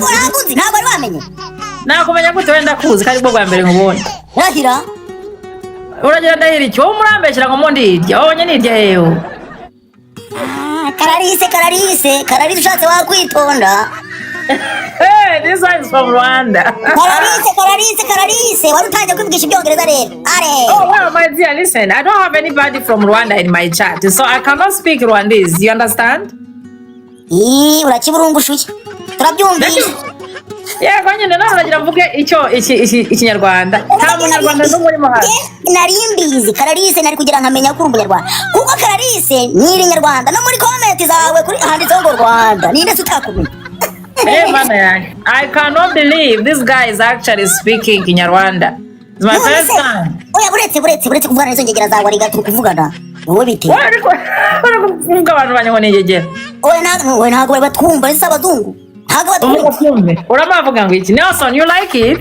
Ntabwo nzi, ntabwo wari wamenye. Nakumenya gute? Wenda kuzi ko aribwo bwa mbere nkubonye. Rahira. Uragira ndahira iki? Wowe murambeshyira ngo mundirya, wabonye nirya hewe? Ah, Karalise, Karalise, Karalise, ushatse wakwitonda. Hey, this one is from Rwanda. Karalise, Karalise, Karalise, wari utangiye kwivugisha Ibyongereza rero are. Oh, well, my dear, listen, I don't have anybody from Rwanda in my chat, so I cannot speak Rwandese. You understand? Ii, urakiburungushuye, turabyumvise. Yego nyine, nawe uragira mvuge icyo iki Ikinyarwanda? Nta Munyarwanda n'umwe urimo hano. Nari mbizi, Karalise, nari kugira nkamenya ko uri Umunyarwanda, kuko Karalise ni Irinyarwanda, no muri comment zawe kuri handitseho ngo Rwanda. Ninde se utakumenya? Hey, man, I cannot believe this guy is actually speaking Kinyarwanda. It's my None first se time. Oya, buretse kuvugana n'izo ngegera zawe, ariga turi kuvugana wowe bite? Wowe uri kuvuga abantu banjye ngo ni ingegera. Oya, ntabwo, oya, ntabwo bari batwumva, ese abazungu ntabwo Uvuga batwumva. twumve. Uramavuga ngo iki? Nelson, you like it?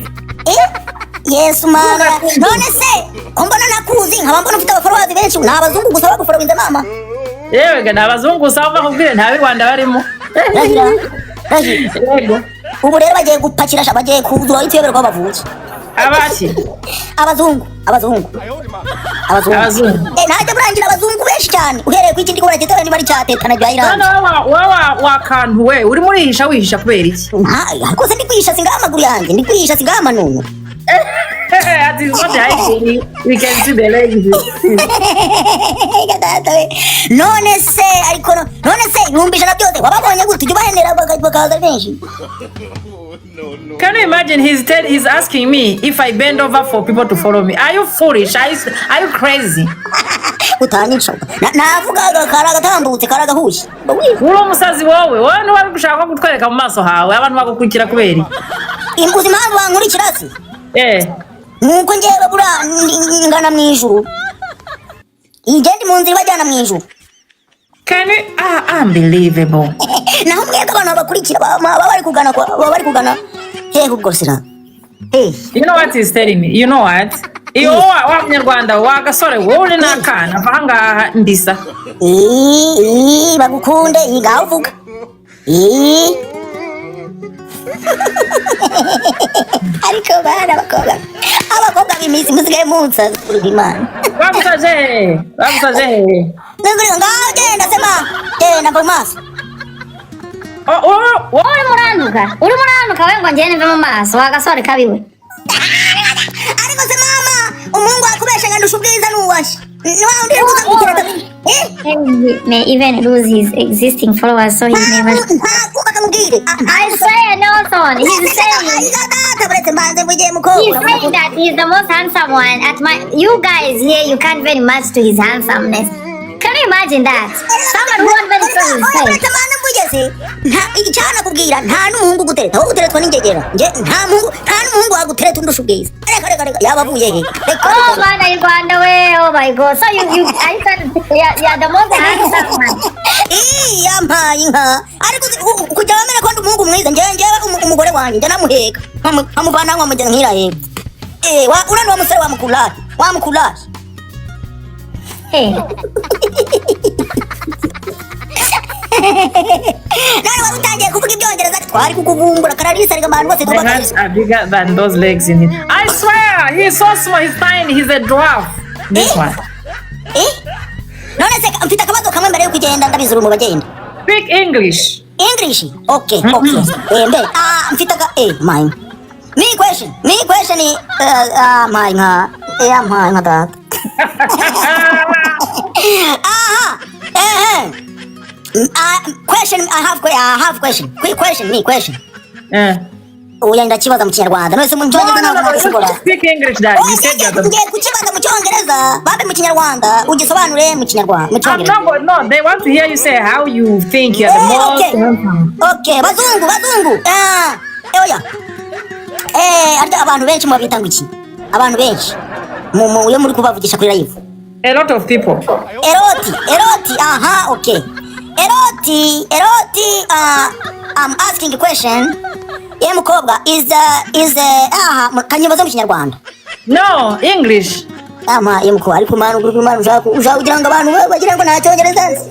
Eh, Yesu mana, none se ko mbona nakuzi, nkaba mbona ufite abafollowers benshi, ni abazungu gusa bagufollowinze, mama? Yewe ga, ni abazungu gusa, uva nkubwire, nta b'i Rwanda barimo. Rahira, rahira. Yego. Ubu rero bagiye gupakira sha, bagiye kuzura ituyoberwa aho bavuye. Abaki? Abazungu, abazungu, abazungu. Abazungu. Eh, ntajya burangira abazungu benshi cyane, uhereye ku ikindi kubona gitoya niba ari cyateta na None Irani. wowe wakantu we, urimo urihisha, wihisha kubera iki? Ariko se ndi kwihisha? Singaha amaguru yanjye, ndi kwihisha? Singaha amanunu? Ati it's not hiding, we can see the legs. Data we, none se, ariko none se 100,000 byose wababonye gute? Ujya ubahenera bakaza ari benshi. Can you imagine, he's asking me if I bend over for people to follow me. Are you foolish? Are you crazy? Utanyica. Navugaga kari agatambutse, kari agahushye. Uri umusazi wowe. Wowe niba uri gushaka kutwereka mu maso hawe, abantu bagukurikira kubera iki? Uzi impamvu bankurikira se? Eh. Nuko njyewe buriya ngana mu ijuru, ngende mu nzira ibajyana mu ijuru. Can you, ah, unbelievable. Naho mwebwe abantu babakurikira baba bari kugana baba bari kugana hehe ubwo sira hehe? You know what he's telling me? You know what? Iyo wa Munyarwanda wa gasore, wowe uri n'akana, va ahangaha ndisa. Ii, bagukunde. Ii, ngaho uvuga. Ii. Ariko bana, abakobwa b'iminsi musigaye munsaza kuri Imana. Bagusaje hehe? Bagusaje hehe? Nuguri ngaho, genda sema, genda mva mu maso. Oh, oh, Urimo urantuka, urimo urantuka we, ngo ngende mve mu maso wa gasore kabiwe. Ariko se mama, umuhungu wakubesha ngo andusha ubwiza n'uwashye ni wa wundi uri kuza kugutereta, eh? He may even lose his existing followers, so he never. Ntabwo bakamubwire. I swear, Nelson, he's saying. Ayiga data, buretse mbanze mvugiye He's mukobwa. saying that he's the most handsome one at my. You guys here, you can't very much to his handsomeness. Can you imagine that? Someone who won't very saw his Oya, face. buretse mbanze mvuge se, nta icyanakubwira, nta n'umuhungu ugutereta, wowe uteretwa n'ingegera. Nge nta muhungu, nta n'umuhungu wagutereta undusha ubwiza. Reka, reka, reka, yaba avuye he? Reka. Oh Reka. man, Rwanda way. Oh my God. So you, are you trying to, you're the most handsome one. Ii, yampaye inka. Ariko kujya wemera ko ndi umuhungu mwiza, ngewe umugore wanjye njya namuheka, nkamuvana nkamugeza nkira hepfo. Eh, wa uriya wa musore wamukurahe, wamukurahe? Hey. None wari utangiye kuvuga Ibyongereza, twari kukuvumbura, Kararisa. Ariko abantu bose My tuba hands are bigger than those legs in it. I swear, he's so small, he's tiny, he's a dwarf. This one. Eh, none se mfite akabazo kamwe mbere yo kugenda, ndabizi uri mu bagenda. Speak English. English, okay. Eh, mbere, ah, mfite aka, eh, mine, me question, me question, eh, ah, my nka, eh, my nka data. Aha, eh, question, I have question, quick question, me question. Eh. Oya, ndakibaza mu Kinyarwanda, none se mu No, Cyongereza no, ntabwo no, no. nabishobora. Speak English, Dad. You said you're the. Ngiye kukibaza mu Cyongereza, babe mu Kinyarwanda, ugisobanure mu Kinyarwanda, mu I'm Cyongereza. not going. No, they want to hear you say how you think you're the Eh, most okay. handsome. Okay, bazungu, bazungu. Ah, eh, oya. Eh, arya abantu benshi mubabita ngo iki? Abantu benshi. Mu iyo muri kubavugisha kuri live. A lot of people. A lot, a lot, aha, okay. A lot, a lot, I'm asking a question. Ye mukobwa is aha, kanyibaza mu Kinyarwanda. No, English. Ama ye mukobwa, ariko mwana, uri mwana, ushaka kugira ngo abantu bagira ngo nta Cyongereza nzi.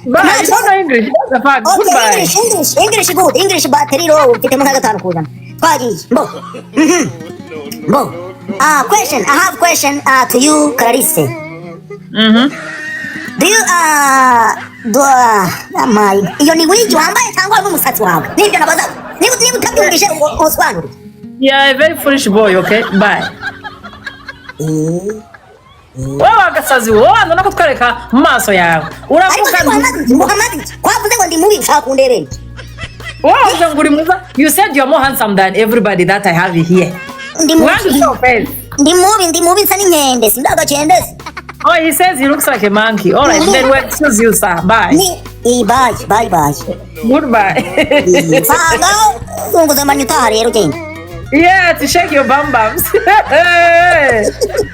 Bye. You don't know English. That's the fact. Okay, Goodbye. English, English, English good. English battery low. Mfitemo nka 5%. Twagiye. Mbo. Mbo. Ah, question. I have question to you, Clarisse. Do you do amayi iyo ni wig wambaye cyangwa ni umusatsi wawe? Nibyo nabazaga. Niba utabyumvise usobanure. You are a very foolish boy, okay? Bye. Wowe wagasazi, wowe wanza no kutwereka mu maso yawe. Ariko Uravuga se Muhammad, Muhammad, kwavuze ngo ndi mubi, ushaka kundebera iki? Wowe wavuze ngo uri mwiza. You said you are more handsome than everybody that I have here. Ndi Want to mubi. show face. Ndi mubi, ndi mubi, nsa n'inkende, sindagakende se. Oh, he says he looks like a monkey. All right, then we'll excuse you, sir. Bye. Ni bye, bye bye. Goodbye. Sanga zunguza amanyo utaha rero ugenda. Yeah, to shake your bum bums.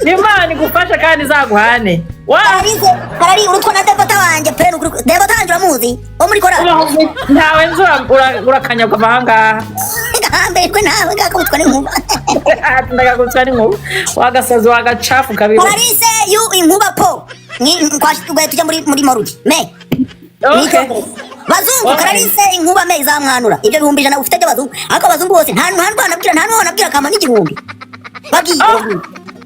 Imana igufashe kandi izaguhane. Wa Kararize, karari urutwa na devota wanjye pe, nukuri devota wanjye uramuzi wo muri korali. Ntawe nzi, urakanyagwa ahangaha. Gahambirwe nawe gakubitwa n'inkuba. Ndakagutwa n'inkuba. Wagasazi wagacafu kabiri. Clarisse, you inkuba po. Ni kwa tujya muri morugi. Me. Okay. Bazungu. Okay. Clarisse inkuba me izamwanura. Ibyo 100,000 ufite by'abazungu. Ariko abazungu bose nta ndwana nabwira, nta n'uwo nabwira kama n'igihumbi. Bagiye. Oh.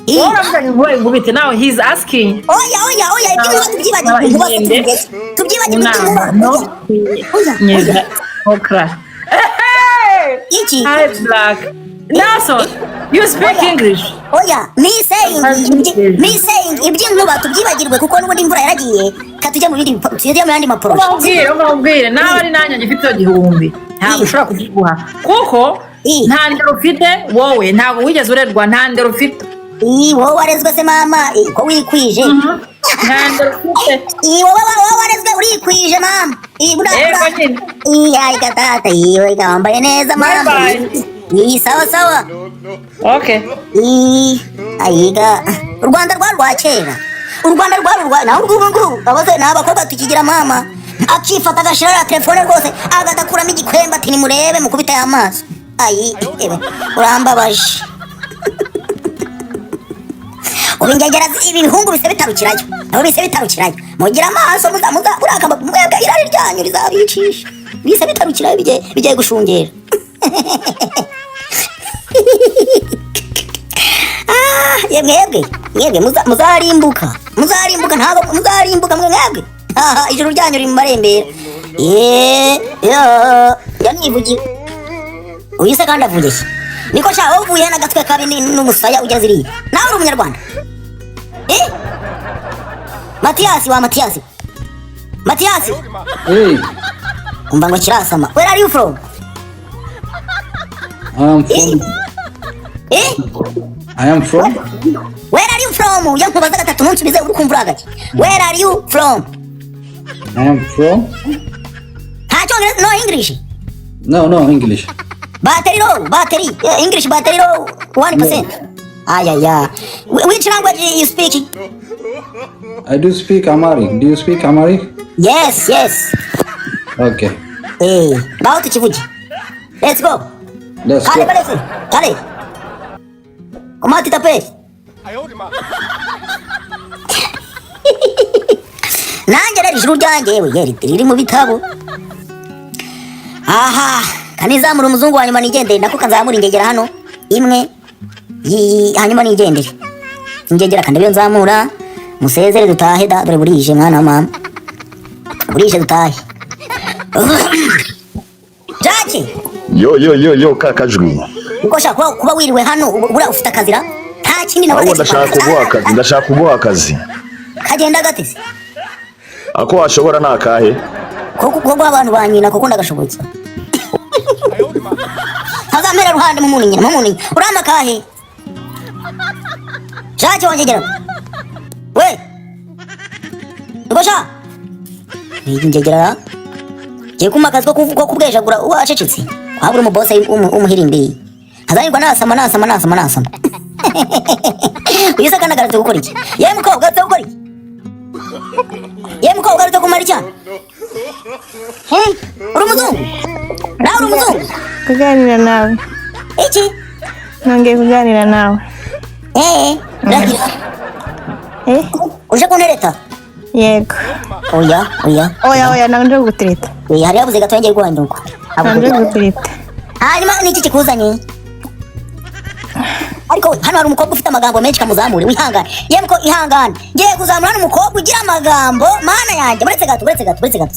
Ii. Wowe uravuga ngo inkuba ingubite. Now he's asking. Oya, oya, oya, iby'inkuba tubyibagirwe, inkuba Inkende. tubyibagirwe Inama iby'inkuba. no Oya, nyeza oya. okra. Hey! Iki? Hi, Black. Nelson, you speak English. Oya, me saying iby'inkuba tubyibagirwe kuko n'ubundi imvura yaragiye, ka tujye mu bindi tujye mu yandi maprojets. Umubwire, umubwire nawe ari nanjye ngifite icyo gihumbi, ntabwo ushobora kugiguha kuko nta ndero ufite wowe, ntabwo wigeze urerwa, nta ndero ufite. Ii, wowe warezwe se mama? Ii, ko wikwije? Nta ndero ufite. Ii, wowe warezwe, urikwije mama. Ii, buriya Yego buriya nyine. Ii, ayi gatata, ii, we wambaye neza Bye mama. bye. Ii, sawa sawa. Okay. Ii, ayiga u Rwanda rwari rwa kera, u Rwanda rwari urwa naho ubu ngubu abaze ni abakobwa tukigira mama akifata agashyira ya telefone rwose agadakuramo igikwembe ati nimurebe mukubite amaso. Ayi ewe, urambabaje. Ubu ingegera ibi bihungu bise bitarukirayo, nabo bise bitarukirayo, mugira amaso muza muza urakamba mwebwe, irari ryanyu rizabicisha. Bise bitarukirayo, bigiye gushungera. Ah, ye mwebwe, mwebwe muzarimbuka, muzarimbuka, ntabwo muzarimbuka mwe mwebwe. Aha ijuru ryanyu riri mu marembera. Ye yo yanivugira uyu se kandi avuye he? Niko sha, wowe uvuye he n'agatwe kabi n'umusaya ugeze iriya? Nawe uri umunyarwanda? Eh, Matiyasi wa Matiyasi, Matiyasi. Hey, Umva ngo kirasama. Where are you from? I'm from. Eh? I am from. Where are you from? Ya nkubaza gatatu ntunsubize, uri kumva uragake. Where are you from? I am from. Nta cyongereza, no English? No, English. Battery low, battery. Yeah, English battery low, 1%. Ayaya. Which language you speak? I do speak Amharic. Do you speak Amharic? Yes. Okay. Eh, ngaho tukivuge. Let's go. Let's Kale go. balese. Kale. Komati tape. Nanjye rero ijuru ryanjye yewe yeri riri mu bitabo. Aha, kanizamura umuzungu hanyuma nigendere, nako kanzamura ingegera hano imwe hanyuma nigendere. Ingegera kandi iyo nzamura musezere dutahe da, dore burije mwana wa mama. Burije dutahe. Jackie. Yo yo yo yo, kakajwi. Uko shaka kuba wiriwe hano buriya ufite akazira nta kindi nawe. Ahubwo ndashaka kuguha akazi, ndashaka kuguha akazi. Kagenda gatese. Ako washobora ni akahe? Ko guha abantu ba nyina kuko ndagashoboye. Ntazampera ruhande mu muntu nyina, mu muntu nyina. Urama kahe? Jackie wongegera. We. Niko sha. Ngegera. Giye kuma akazi ko kubwejagura wacecetse. Kwabura umubose umuhirimbi. Hazahirwa nasama nasama nasama nasama. Uyu se kandi agarutse gukora iki? Yewe mukobwa ugarutse gukora iki? Yewe mukobwa ugarutse kumara icyana? Uri umuzungu? Nawe uri umuzungu? Kuganira nawe. Iki? Nongeye kuganira nawe. Eh, uragira. Eh? Uje kuntereta? Yego. Oya, oya. Oya, oya, ntabwo nje kugutereta. Eh, hari yabuze gato ngiye guha nyoko. Ntabwo nje kugutereta. Hanyuma niki kikuzanye? Ariko hano hari umukobwa ufite amagambo menshi, kamuzamure. Wihangane yemwe, ko ihangane, ngiye kuzamura hano umukobwa ugira amagambo. Mana yanjye, buretse gato, buretse gato, buretse gato.